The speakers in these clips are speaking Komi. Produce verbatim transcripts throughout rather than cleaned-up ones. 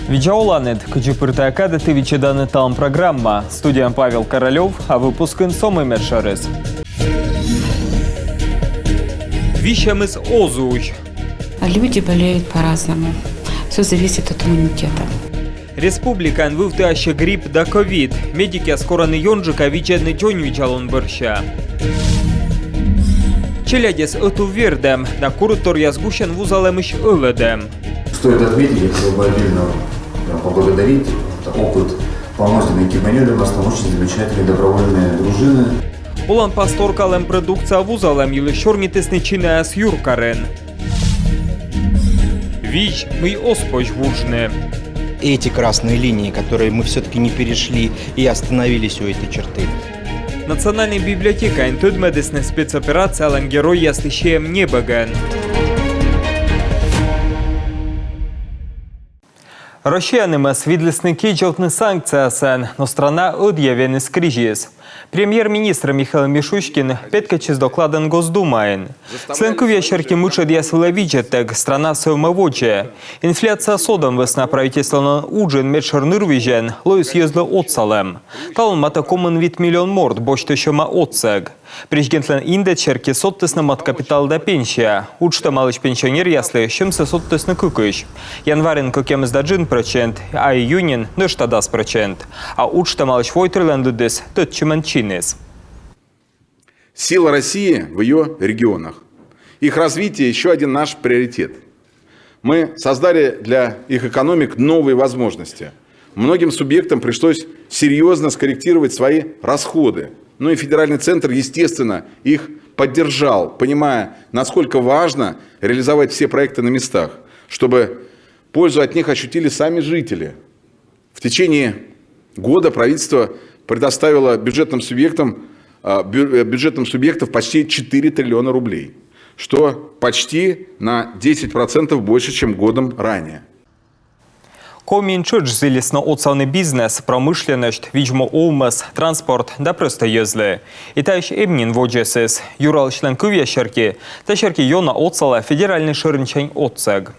Видза оланныд! Кыдзи пыр тайӧ кадӧ, ті видзӧданныд «Талун» программа. Студияын Павел Королёв, а выпускын со мый медшӧрыс. Висьӧмыс оз узь. А люди болеют по-разному. Все зависит от иммунитета. Республикаын вывті ассьӧ грипп да ковид. Медикъяс корӧны ёнджыка видзӧдны дзоньвидзалун бӧрся. Челядьӧс ӧтув вердӧм да курыдторъяс гусьӧн вузалӧмысь ӧлӧдӧм. Стоит отметить, я хотел бы отдельно, э, поблагодарить. Это опыт Помоздина и Кибанёльна, у нас там очень замечательные добровольные дружины. Оланпас торкалӧм продукция вузалӧм йылысь сёрнитісны чинаяс юркарын. Видз, мый оз позь вуджны. Эти красные линии, которые мы всё-таки не перешли и остановились у этой черты. Национальнӧй библиотекаын тӧдмӧдісны спецоперациялӧн геройяслы сиӧм небӧгӧн. Россиянымӧс видлісны кедзовтны санкцияясӧн, но страна ӧдйӧ веніс кризис. Премьер-министр Михаил Мишустин петкӧдчис докладӧн Госдумаын. Сылӧн кывъяс серти, мытшӧдъяс вылӧ видзӧдтӧг страна сӧвмӧ водзӧ. Инфляция содӧм вӧсна правительстволӧн уджын медшӧр нырвизьӧн лоис йӧзлы отсалӧм. Талун матӧ комын вит миллион морт босьтӧ сьӧма отсӧг. Президентлӧн индӧд серти содтісны мад капитал да пенсия. Уджтӧмалысь пенсионеръяслы сьӧмсӧ содтісны кыкысь. Январын кӧкъямысдас джын прӧчент, а июньын нӧшта дас прӧчент. А уджтӧмалысь войтырлӧн лыдыс тӧдчымӧн чиніс. Сила России в её регионах. Их развитие — ещё один наш приоритет. Мы создали для их экономик новые возможности. Многим субъектам пришлось серьёзно скорректировать свои расходы. Ну и федеральный центр, естественно, их поддержал, понимая, насколько важно реализовать все проекты на местах, чтобы пользу от них ощутили сами жители. В течение года правительство предоставило бюджетным субъектам, а, бю-, э, бюджетам субъектов почти четыре триллиона рублей, что почти на десять процентов больше, чем годом ранее. Комиын тшӧтш зілисны отсавны бизнес, промышленность, видз-му овмӧс, транспорт да прӧстӧй йӧзлы. И таысь эм нин водзӧсыс. Юралысьлӧн кывъяс серти, та серти ёна отсалӧ федеральнӧй шӧринсянь отсӧг.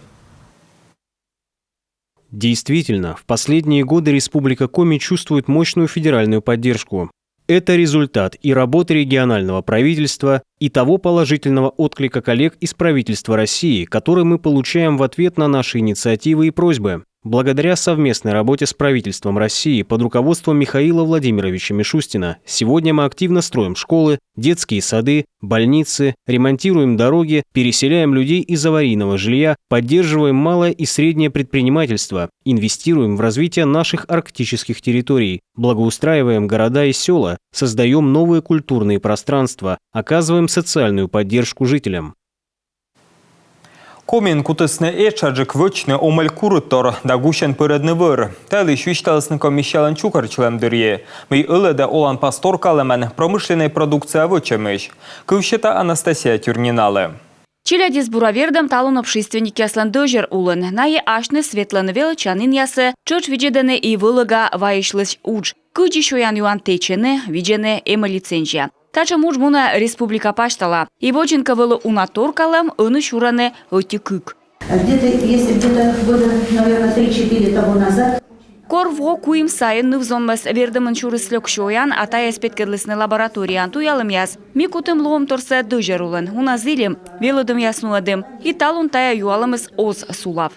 Действительно, в последние годы Республика Коми чувствует мощную федеральную поддержку. Это результат и работы регионального правительства, и того положительного отклика коллег из правительства России, который мы получаем в ответ на наши инициативы и просьбы. Благодаря совместной работе с правительством России под руководством Михаила Владимировича Мишустина сегодня мы активно строим школы, детские сады, больницы, ремонтируем дороги, переселяем людей из аварийного жилья, поддерживаем малое и среднее предпринимательство, инвестируем в развитие наших арктических территорий, благоустраиваем города и села, создаём новые культурные пространства, оказываем социальную поддержку жителям. Комиын кутісны этшаджык вӧчны омӧль курыдтор да гусьӧн пӧрӧдны вӧр. Та йылысь висьталісны комиссиялӧн чукӧртчылӧм дырйи, мый ӧлӧдӧ оланпас торкалӧмӧн промышленнӧй продукция вӧчӧмысь. Кыв сета Анастасия Тюрниналы. Челядьӧс бура вердӧм талун общественникъяслӧн дӧзьӧр улын. Найӧ асьныс ветлӧны велӧдчанінъясӧ, тшӧтш видзӧдӧны и вӧлӧга вайысьлысь удж. Кыдзи сёян-юан тэчӧны, видзӧны, эм-ӧ лицензия. Татшӧм удж мунӧ республика пасьтала. И водзын кӧ вӧлі уна торкалӧм, ӧні сюрӧны ӧти-кык. Где-то, если где-то года, наверное, три-четыре того назад. Кор во куим сайын ныв-зонмӧс вердӧмын сюрис лёк сёян, а тайӧс петкӧдлісны лабораторияын туялӧмъяс, ми кутім лоӧмторсӧ дӧзьӧр улын, уна зільӧм, велӧдӧмъяс нуӧдім. И талун тайӧ юалӧмыс оз сулав.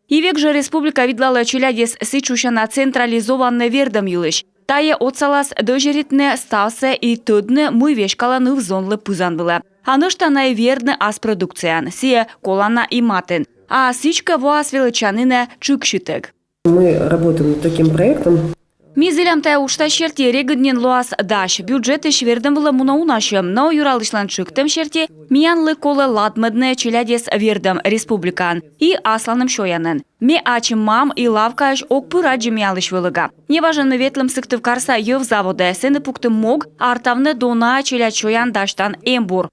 И век жӧ республика видлалӧ челядьӧс сідз шусяна централизованнӧй вердӧм йылысь. Тайӧ отсалас дӧзьӧритны ставсӧ и тӧдны, мый веськалӧ ныв-зонлы пызан вылӧ. А нӧшта на и вердны ас продукцияӧн, сійӧ колана и матын. А сідзкӧ воас велӧдчанінӧ тшыксьытӧг. Мы работаем над таким проектом. Ми зілям тайӧ уджтас серти, регыд нин лоас дась. Бюджетысь вердӧм вылӧ мунӧ уна сьӧм, но юралысьлӧн тшӧктӧм серти миянлы колӧ ладмӧдны челядьӧс вердӧм республикаын и асланым сёянӧн. Ме ачым мам и лавкаысь ог пыр аддзы миянлысь вӧлӧга. Неважӧн ми ветлім Сыктывкарса йӧв заводӧ, сэні пуктім мог артавны дона челядь сёян дасьтан эмбур.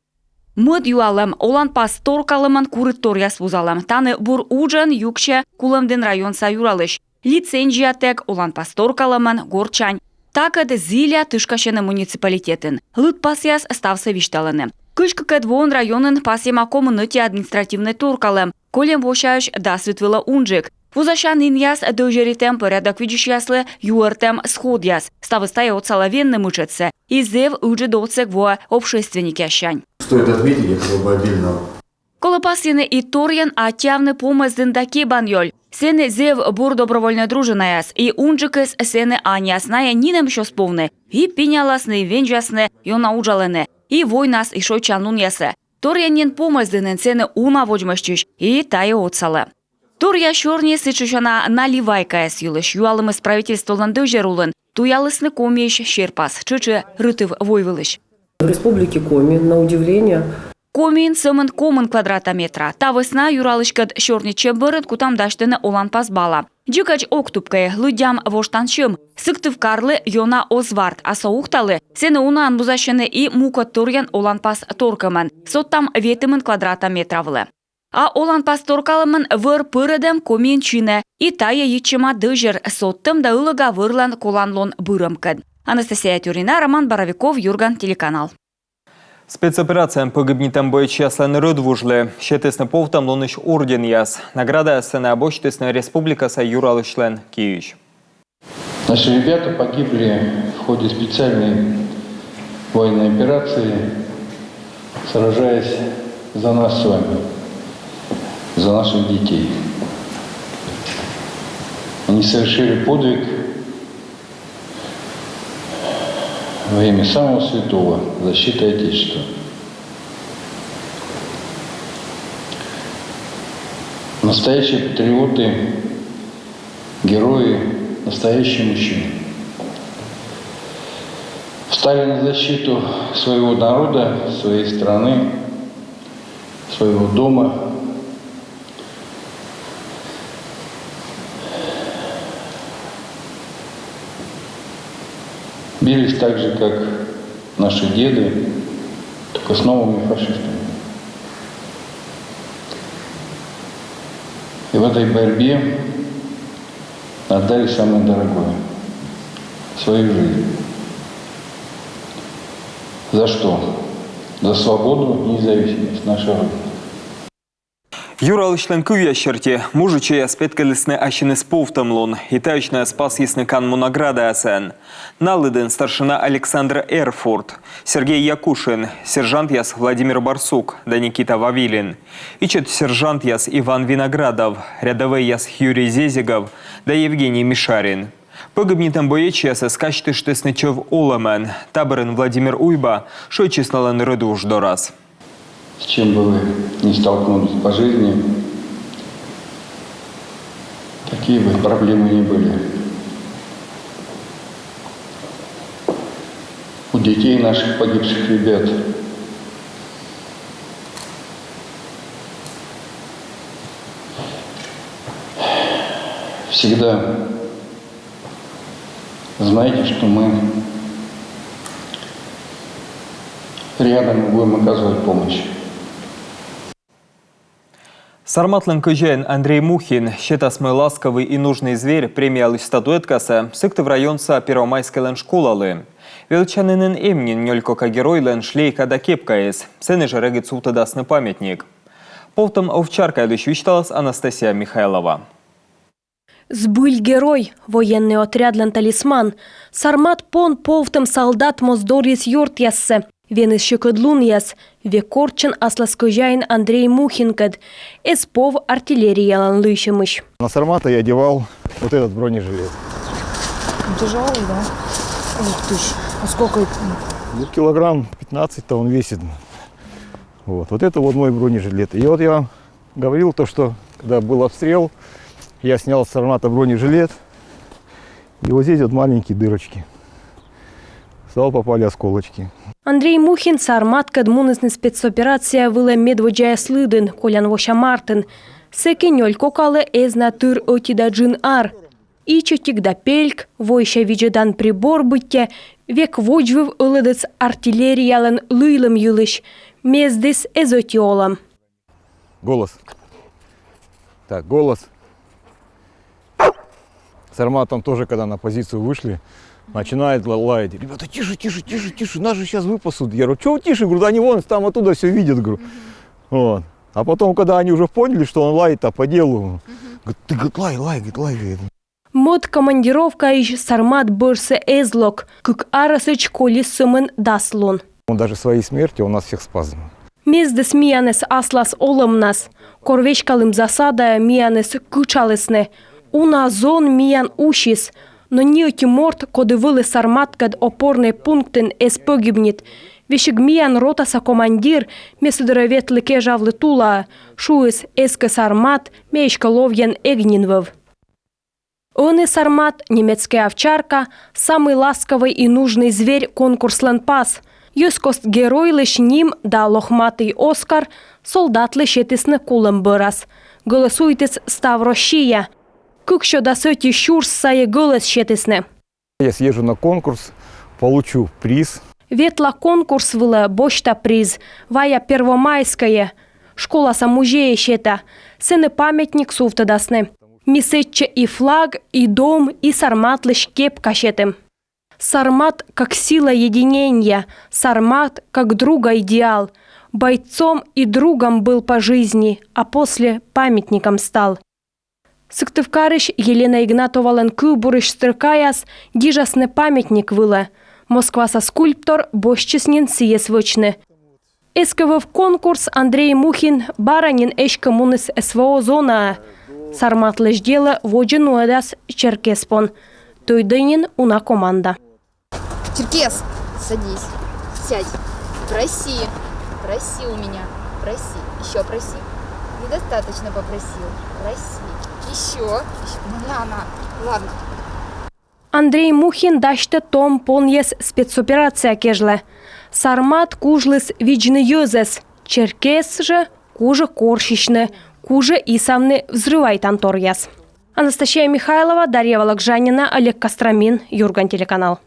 Мӧд юалӧм — оланпас торкалӧмӧн курыдторъяс вузалӧм. Тані бур уджӧн юксьӧ Кулӧмдін районса юралысь. Лицензиятӧг, оланпас торкалӧмӧн, гортсянь. Такӧд зіля тышкасьӧны муниципалитетын. Лыдпасъяс ставсӧ висьталӧны. Кызь кыкӧд воын районын пасйӧма комын ӧти административнӧй торкалӧм. Кольӧм восяысь дас вит вылӧ унджык. Вузасян инъяс дӧзьӧритӧм, порядок видзысьяслы юӧртӧм сходъяс. Ставыс тайӧ отсалӧ венны мытшӧдсӧ. И зэв ыджыд отсӧг воӧ общественникъяссянь. Стоит отметить, я хотел бы отдельно. Колӧ пасйыны и торйӧн аттьӧавны Помӧсдін да Кебанъёль. Сэні зэв бур добровольнӧй дружинаяс, и унджыкыс сэні аньяс. Найӧ нинӧмысь оз повны, и пиняласны, и вензясны, ёна уджалӧны и войнас, и шойччан лунъясӧ. Торйӧн нин Помӧсдінын, сэні уна водзмӧстчысь, и тайӧ отсалӧ. Торъя сёрниыс сэтшӧмсяна наливайкаяс йылысь. Юалӧмыс правительстволӧн дӧзьӧр улын. Туялісны Комиысь серпас, тшӧтш и рытыв-войвылысь. В Республике Коми, на удивление, Комиын сӧмын комын квадрата метра. Та вӧсна юралыськӧд сёрнитчӧм бӧрын кутам дасьтыны оланпас бала. Дзикӧдз ог тупкӧй, лыддям воштан сьӧм. Сыктывкарлы ёна оз варт, а со Ухталы. Сэні унаӧн вузасьӧны и мукӧд торйӧн оланпас торкӧмӧн. Содтам ветымын квадрата метра вылӧ. А оланпас торкалӧмын вӧр пӧрӧдӧм Комиын чинӧ. И тайӧ йитчӧма дӧзьӧр содтӧм да ылӧга вӧрлӧн коланлун бырӧмкӧд. Анастасия Тюрина, Роман Боровиков, «Юрган» телеканал. Спецоперацияын пӧгибнитӧм боечьяслӧн рӧдвужлы сетісны повтӧмлунысь орденъяс. Наградаяссӧ найӧс босьтісны республикаса юралысьлӧн киысь. Наши ребята погибли в ходе специальной военной операции, сражаясь за нас с вами, за наших детей. Они совершили подвиг во имя самого святого, защиты Отечества. Настоящие патриоты, герои, настоящие мужчины. Встали на защиту своего народа, своей страны, своего дома. Бились так же, как наши деды, только с новыми фашистами. И в этой борьбе отдали самое дорогое — свою жизнь. За что? За свободу и независимость нашей Родины. Юралысьлӧн кывъяс серти, мужичӧйяс петкӧдлісны ассьыныс повтӧмлун, и таысь найӧс пасйисны канму наградаясӧн. На лыдын старшина Александр Эрфурт, Сергей Якушин, сержантъяс Владимир Барсук да Никита Вавилин, ичӧт сержантъяс Иван Виноградов, рядӧвӧйяс Юрий Зезегов да Евгений Мишарин. Пӧгибнитӧм боечьясӧс казьтыштісны чӧв олӧмӧн. Та бӧрын Владимир Уйба шыӧдчис налӧн рӧдвуж дорас. С чем бы вы ни столкнулись по жизни, какие бы проблемы ни были, у детей наших погибших ребят всегда знайте, что мы рядом и будем оказывать помощь. Сарматлӧн кӧзяин Андрей Мухин сетас «Мой ласковый и нужный зверь» премиялысь статуэткасӧ Сыктыв районса Первомайскӧйлӧн школалы. Велӧдчанінын эм нин нёль кока геройлӧн шлейка да кепкаыс. Сэні жӧ регыд сувтӧдасны памятник. Повтӧм овчаркаялысь висьталас Анастасия Михайлова. Збыль герой, военный отрядлӧн талисман. Сармат пон повтӧм салдат моз дорйис ёртъяссӧ. Венис сьӧкыдлунъяс. Век орччӧн аслас кӧзяин Андрей Мухинкӧд. Эз пов артиллериялӧн лыйсьӧмысь. На Сармата я одевал вот этот бронежилет. Тяжелый, да? Ух ты ж, а сколько это? Ну, килограмм пятнадцать-то он весит. Вот, вот это вот мой бронежилет. И вот я говорил то, что когда был обстрел, я снял с Сармата бронежилет, и вот здесь вот маленькие дырочки. Сюда попали осколочки. Андрей Мухин Сарматкӧд мунісны спецоперация вылӧ медводдзаяс лыдын, колян вося мартын. Сэки нёль кокалы эз на тыр ӧти да джын ар. Ичӧтик да пельк, войся видзӧдан прибор быттьӧ, век водзвыв ӧлӧдіс артиллериялӧн лыйлӧм йылысь. Мездіс эз ӧти олӧм. Голос. Так, голос. Сармат там тоже, когда на позицию вышли, начинает ла- лаять: «Ребята, тише, тише, тише, тише, нас же сейчас выпасут». Я говорю: «Чего тише?» Говорю: «Да они вон там оттуда все видят», говорю. Вот. А потом, когда они уже поняли, что он лает, а по делу, говорит, ты, говорит, лай, лай, говорит, лай, говорит. Мӧд командировкаысь Сармат бӧрсӧ эз лок, кык арӧсӧдз колис сӧмын дас лун. Он даже своей смертью у нас всех спас. Мездіс миянӧс аслас олӧмнас. Кор веськалім засадаӧ, миянӧс кытшалісны. Уна зон миян усис. Но ни ӧти морт, коді вӧлі Сарматкӧд опорнӧй пунктын, эз пӧгибнит. Весиг миян ротаса командир, ме сы дырӧ ветлі кежавлі Тулаӧ, шуис: эськӧ Сармат, ме эськӧ ловйӧн эг нин вӧв. Ӧні Сармат, немецкая овчарка, самый ласковый и нужный зверь конкурслӧн пас. Йӧзкост геройлысь ним да лохматый Оскар солдатлы сетісны кулӧм бӧрас. Голосуйтіс став Россия. Кык сё дас ӧти сюрс сайӧ гӧлӧс сетісны. Я съезжу на конкурс, получу приз. Ветла конкурс вылӧ, босьта приз, вая Первомайскӧйӧ, школаса музейӧ сета, сэні памятник сувтӧдасны. Ми сэтчӧ и флаг, и дом, и Сарматлысь кепка сетім. Сармат как сила единения, Сармат как друга идеал. Бойцом и другом был по жизни, а после памятником стал. Сыктывкарысь Елена Игнатовалӧн кывбурысь строкаяс гижасны памятник вылӧ. Москваса скульптор босьтчис нин сійӧс вӧчны. Эськӧ вӧв конкурс, Андрей Мухин бара нин эськӧ муніс СВО зонаӧ. Сарматлысь делӧ водзӧ нуӧдас черкес пон. Тӧдӧ нин уна команда. Черкес, садись. Сядь. Проси. Проси у меня. Проси. Еще проси. Недостаточно попросил. Проси. Еще. Еще. Ну, на, на. Ладно. Андрей Мухин дасьтӧ том понйӧс спецоперация кежлӧ. Сармат кужліс видзны йӧзӧс, черкес жӧ кужӧ корсьысьны, кужӧ исавны взрывайтан торъяс. Анастасия Михайлова, Дарья Вологжанина, Олег Костромин, Юрган телеканал.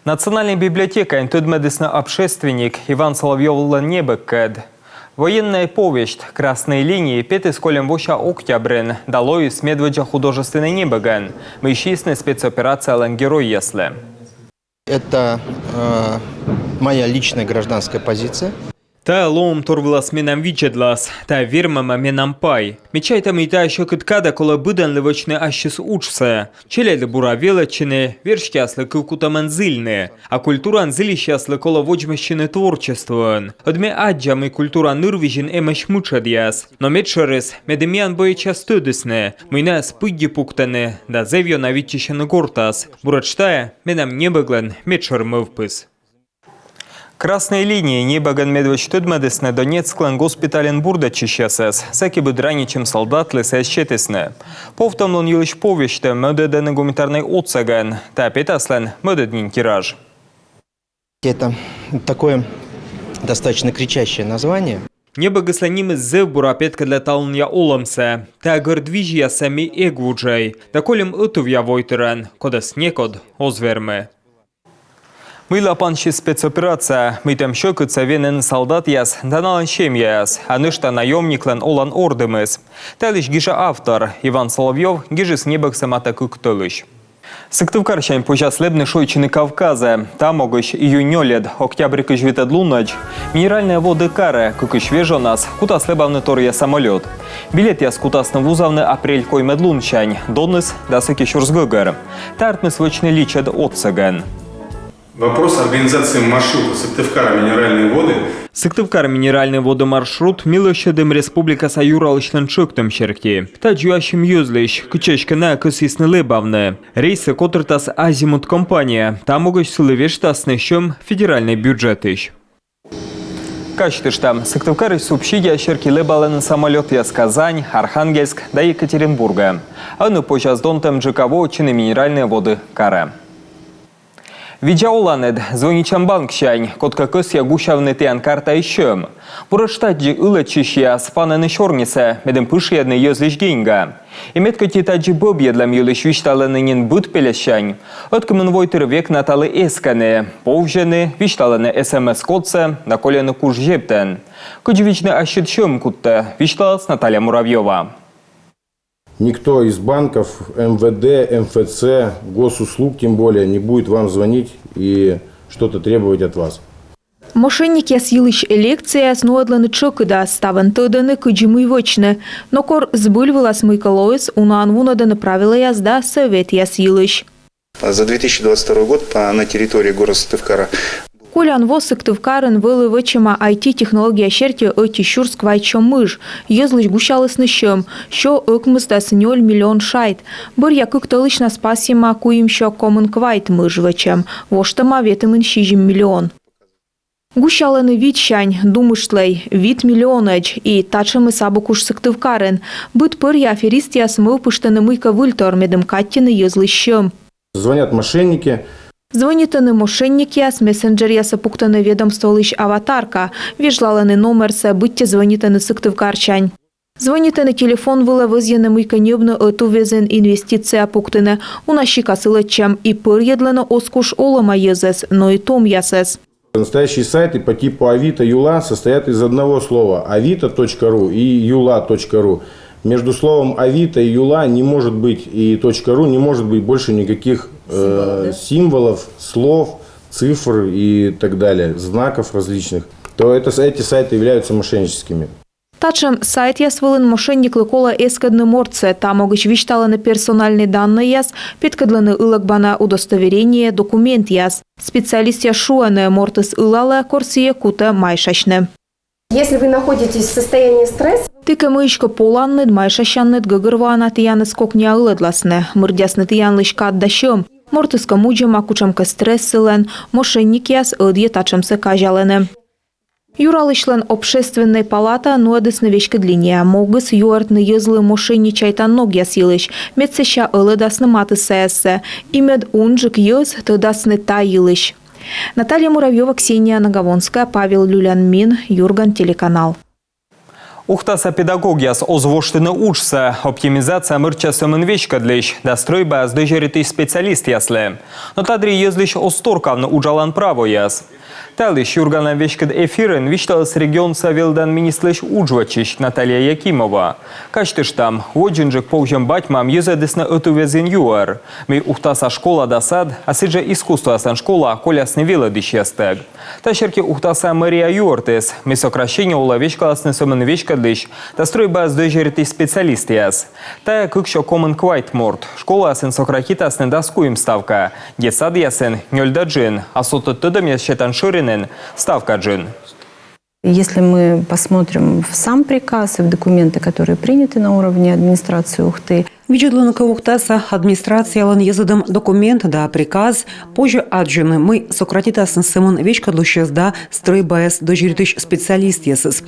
Национальнӧй библиотекаын тӧдмӧдісны общественник Иван Соловьёвлӧн небӧгкӧд. Военная повесть «Красные линии» петіс кольӧм вося октябрын да лоис медводдза художественнӧй небӧгӧн, мый сиисны спецоперациялӧн геройяслы. Это э, моя личная гражданская позиция. Тайӧ лоӧмтор вылас менам видзӧдлас, тайӧ вермӧма менам пай. Ме чайта, мый тайӧ сьӧкыд кадӧ колӧ быдӧнлы вӧчны ассьыс уджсӧ. Челядьлы бура велӧдчыны, верстьӧяслы кывкутӧмӧн зільны. А культураӧн зільысьяслы колӧ водзмӧстчыны творчествоӧн. Ӧд ме аддза, мый культура нырвизьын эмӧсь мытшӧдъяс. Но медшӧрыс, медым миян боецъяс тӧдісны, мый найӧс пыдди пуктӧны да зэв ёна виччысьӧны гортас. Буретш тайӧ менам небӧглӧн медшӧр мӧвпыс. «Красные линии» небӧгӧн медводз тӧдмӧдісны Донецклӧн госпитальын бурдӧдчысьясӧс. Сэки быд ранитчӧм солдатлы сійӧс сетісны. Повтӧмлун йылысь повестьтӧ мӧдӧдӧны гуманитарнӧй отсӧгӧн. Тайӧ петаслӧн мӧдӧд нин тираж. Это такое достаточно кричащее название. Небӧгыслӧн нимыс зэв бура петкӧдлӧ талунъя олӧмсӧ. Тайӧ гӧрд визьяссӧ ми эг вуджӧй. Да кольӧм ӧтувъя войтырӧн, кодӧс некод оз вермы. Мыйла пансис спецоперация, мыйтӧм сьӧкыдсӧ венӧны солдатъяс да налӧн семьяяс, а нӧшта наёмниклӧн олан ордымыс. Та йылысь гижӧ автор. Иван Соловьёв гижис небӧгсӧ матӧ кык тӧлысь. Сыктывкарсянь позяс лэбны шойччыны Кавказӧ. Та могысь июнь нёльӧд, октябрь кызь витӧд лунӧдз, Минеральные Воды карӧ кыкысь вежонас кутас лэбавны торъя самолёт. Билетъяс кутасны вузавны апрель коймӧд лунсянь Доныс да сэки сюрс гӧгӧр. Та артмис вӧчны личӧд отсӧгӧн. Вопрос организации маршрута Сыктывкар — Минеральные Воды. Сыктывкар — Минеральные Воды маршрут ми лӧсьӧдім республикаса юралысьлӧн тшӧктӧм серти. Тадз юасим йӧзлысь, кытчӧ эськӧ найӧ кӧсйисны лэбавны. Рейссӧ котыртас «Азимут» компания. Та могысь сылы вештасны сьӧм федеральнӧй бюджетысь. Казьтыштам, Сыктывкарысь субсидия серти лэбалӧны самолётъяс Казань, Архангельск да Екатеринбургӧ. Ӧні позяс донтӧмджыка воӧдчыны Минеральные Воды карӧ. Видза оланныд, звӧнитчам банксянь, кодкӧ кӧсйӧ гусявны тіян картаысь сьӧм. Буретш тадзи ылӧдчысьяс панӧны сёрнисӧ, медым пышйӧдны йӧзлысь деньга. И мед кӧть и тадзи бӧбйӧдлӧм йылысь висьталӧны нин быд пельӧссянь, ӧткымын войтыр век на талы эскӧны, повзьӧны, висьталӧны СМС-кодсӧ да кольӧны куш зептӧн. Кыдзи видзны ассьыд сьӧм кудтӧ, висьталас Наталья Муравьёва. Никто из банков, МВД, МФЦ, госуслуг тем более, не будет вам звонить и что-то требовать от вас. Мошенникъяс йылысь лекцияяс нуӧдлӧны тшӧкыда, ставӧн тӧдӧны, кыдзи мый вӧчны. Но кор збыль вылас мыйкӧ лоис, унаӧн вунӧдӧны правилӧяс да сӧветъяс йылысь. За две тысячи двадцать второй год по, на территории города Сыктывкара. Колян во Сыктывкарын вӧлі вӧчӧма айти технология серти ӧти сюрс квайтсё мыж. Йӧзлысь гусялісны сьӧм, сё ӧкмысдас нёль миллион шайт. Бӧръя кык тӧлысьнас пасйӧма куимсё комын квайт мыж вӧчӧм, воштӧма ветымын сизим миллион. Гусялӧны витсянь, думыштлӧй, вит миллионӧдз, и татшӧмыс абу куш Сыктывкарын. Быд пӧръя аферистъяс мӧвпыштӧны мыйкӧ выльтор, медым каттьыны йӧзлысь сьӧм. Звонят мошенники. Звонитӧны мошенникъяс, мессенджеръясӧ пуктӧны ведомстволысь аватарка, вежлалӧны номерсӧ, быттьӧ звонитӧны Сыктывкарсянь. Звонитӧны телефон вылӧ, вӧзйӧны мыйкӧ ньӧбны ӧтуввезйын, инвестиция пуктыны, уна сикас ылӧдчӧм, и пӧрйӧдлӧны оз куш олӧма йӧзӧс, но и томъясӧс. Настоящие сайты по типу Авито, Юла состоят из одного слова: авито точка ру и юла точка ру. Между словом Авито и Юла не может быть, и точка ру не может быть больше никаких э, символов, слов, цифр и так далее, знаков различных. То это, эти сайты являются мошенническими. Татшӧм сайтъяс вылын мошенниклы колӧ эскӧдны мортсӧ. Та могысь висьталӧны персональнӧй даннӧйяс, петкӧдлӧны ылӧгбана удостоверение, документъяс. Специалистъяс шуӧны, мортыс ылалӧ, кор сійӧ кутӧ майшасьны. Если вы находитесь в состоянии стресса, Тэ кӧ мыйыськӧ поланныд, майшасянныд, гӧгӧрвоана, тіянӧс кокниа ылӧдласны, мырддясны тіянлысь кад да сьӧм. Мортыс кӧ мудзӧма кутшӧмкӧ стресс сылӧн, мошенникъяс ӧдйӧ татшӧмсӧ казялӧны. Юралысьлӧн Общественнӧй палатаын нуӧдісны веськыд линия. Могыс — юӧртны йӧзлы мошенничайтан ногъяс йылысь, мед сэсся ӧлӧдасны матыссаяссӧ. И мед унджык йӧз тӧдасны та йылысь. Наталья Муравьева, Ксения Наговонская, Павел Люлянмин, Юрган телеканал. Ухтаса педагогъяс оз воштыны уджсӧ. Оптимизация мӧрчча сӧмын веськӧдлысь да стрӧйбаяс дӧзьӧритысь специалистъяслы. Но та дырйи йӧзлысь оз торкавны уджалан правояс. Та йылысь «Юрганлӧн» веськыд эфирын висьталіс регионса велӧдан министрлысь уджводзысь Наталья Якимова. Казьтыштам, водзынджык повзьӧм бать-мам йӧзӧдісны ӧтуввезйын юӧр, мый Ухтаса школа да сад, а сідзжӧ искусствояслӧн школа колясны велӧдысьястӧг. Та серти Ухтаса мэрия юӧртіс, мый сокращение улӧ веськаласны сӧмын веськӧдлысь да стрӧйбаяс дӧзьӧритысь специалистъяс. Тайӧ кыксё комын квайт морт. Школаясын сократитасны дас куим ставка, детсадъясын — нёль да джын, а содтӧд тӧдӧмъяс сетан шӧринын — ставка джын. Если мы посмотрим в сам приказ и в документы, которые приняты на уровне администрации Ухты, видзӧдлыны кӧ Ухтаса администрациялӧн йӧзӧдӧм документ да приказ, позьӧ аддзыны, мый сократитасны сӧмын веськӧдлысьяс да стрӧйбаяс дӧзьӧритысь специалистъясӧс.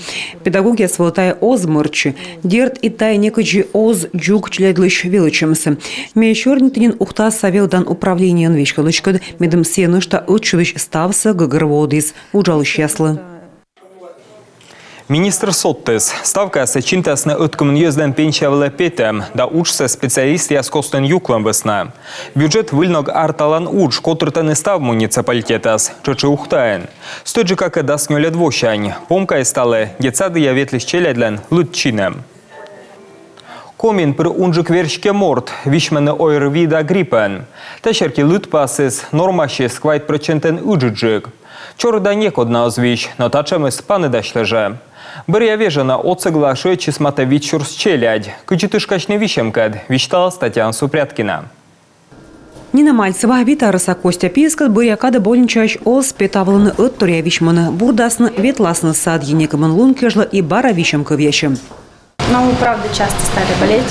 Педагогъяс вылӧ тайӧ оз мӧрччы. Дерт, и тайӧ некыдзи оз дзуг челядьлысь велӧдчӧмсӧ. Ме сёрниті нин Ухтаса велӧдан управлениеӧн веськӧдлыськӧд, медым сійӧ нӧшта ӧтчыдысь ставсӧ гӧгӧрвоӧдіс уджалысьяслы. Министр содтіс, ставкаяссӧ чинтасны ӧткымын йӧзлӧн пенсия вылӧ петӧм да уджсӧ специалистъяс костын юклӧм вӧсна. Бюджет выль ног арталан удж котыртӧны став муниципалитетас, тшӧтш и Ухтаын. Стӧчджыка кӧ дас нёльӧд восянь. Помкаыс талы — детсадъя ветлысь челядьлӧн лыдчинӧм. Комиын пыр унджык верстьӧ морт, висьмӧны ОРВИ да гриппӧн. Та серти лыдпасыс нормаысь квайт прӧчентӧн ыджыдджык. Чорыда некод на оз вись, но татшӧмыс паныдасьлӧ жӧ. Бӧръя вежонӧ отсӧгла шыӧдчис матӧ вит сюрс челядь. Кыдзи тышкасьны висьӧмкӧд, висьталас Татьяна Супряткина. Нина Мальцева вит арӧса костя пиыскӧд бӧръя кадӧ больничаысь оз петавлыны. Ӧтторъя висьмӧны, бурдасны, ветласны садйӧ. Некымын лун кежлӧ и бара висьӧм кывъясьӧ. Но мы правда часто стали болеть.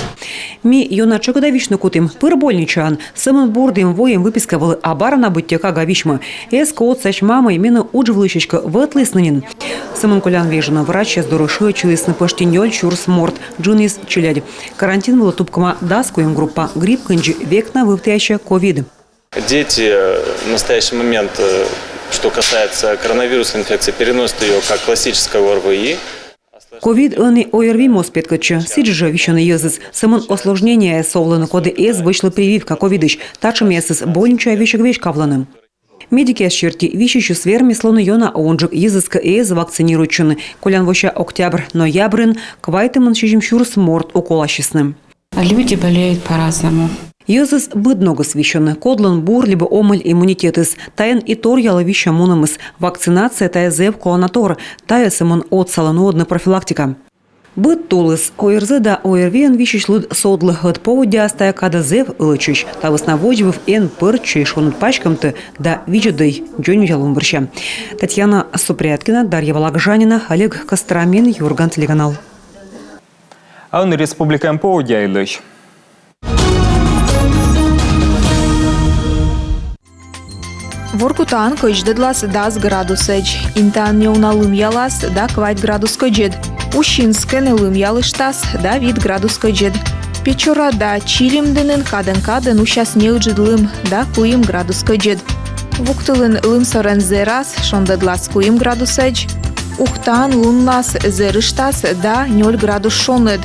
Ми ёна тшӧкыда висьны кутім, пыр больничаын. Сӧмын бурдім, воим выписка вылӧ, а бара на быттьӧ кага висьмӧ. Эз кӧ отсасьт мамӧй, менӧ удж вылысь эськӧ вӧтлісны нин. Сӧмын колян вежонӧ врачьяс дорӧ шыӧдчылісны пӧшти нёль сюрс морт. Джынйыс челядь. Карантин вылӧ тупкӧма дас куим группа. Грипп кындзи век на вывтіасьӧ ковид. Дети, э, в настоящий момент, э, что касается коронавирусной инфекции, переносят ее как классическое ОРВИ. Ковид ӧні ОРВИ моз петкӧдчӧ, сідз жӧ висьӧны йӧзыс. Сӧмын осложнениеяс овлӧны, коді эз вӧчлы прививка ковидысь. Татшӧмъясыс больничаӧ весиг веськавлӧны. Медикъяс серти, висьысьыс вермис лоны ёна унджык, йӧзыс кӧ эз вакцинируйтчыны. Колян вося октябрь-ноябрын квайтымын сизим сюрс морт уколасисны. Люди болеют по-разному. Йӧзыс быд ногыс висьӧны, кодлӧн бур либӧ омӧль иммунитетыс. Тайӧн и торъялӧ висьӧм мунӧмыс. Вакцинация — тайӧ зэв колана тор. Тайӧ сӧмын отсалӧ нуӧдны профилактика. Быд тулыс ОРЗ да ОРВИ-ӧн висьысь лыд содлӧ. Ӧд поводдяыс тайӧ кадӧ зэв ылӧдчысь. Та вӧсна водзвыв эн пӧрччӧй шоныд паськӧмтӧ да видзӧдӧй дзоньвидзалун вырсьӧ. Татьяна Супряткина, Дарья Вологжанина, Олег Костромин, «Юрган» телеканал. А ӧні республикаын поводдя йылысь. Воркутаын кӧдздӧдлас дас градусӧдз, Интаын неуна лымъялас да квайт градус кӧдзыд, Усинскын лымъялыштас да вит градус кӧдзыд, Печора да Чилимдінын кадӧн-кадӧн усяс неыджыд лым да куим градус кӧдзыд. Вуктылын лымсӧрӧн зэрас, шондӧдлас куим градусӧдз. Ухтаын луннас зэрыштас да нёль градус шоныд.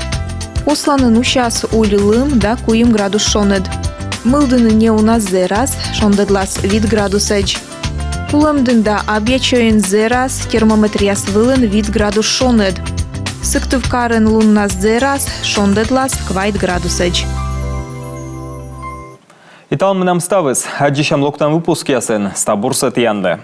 Косланын усяс уль лым да куим градус шоныд. Мылдінын неуна зэрас, шондӧдлас вит градусӧдз. Кулӧмдін да Абъячойын зэрас, термометръяс вылын вит градус шоныд. Сыктывкарын луннас зэрас, шондӧдлас квайт градусӧдз. И талун менам ставыс. Аддзысям локтан выпускъясын. Став бурсӧ тіянлы.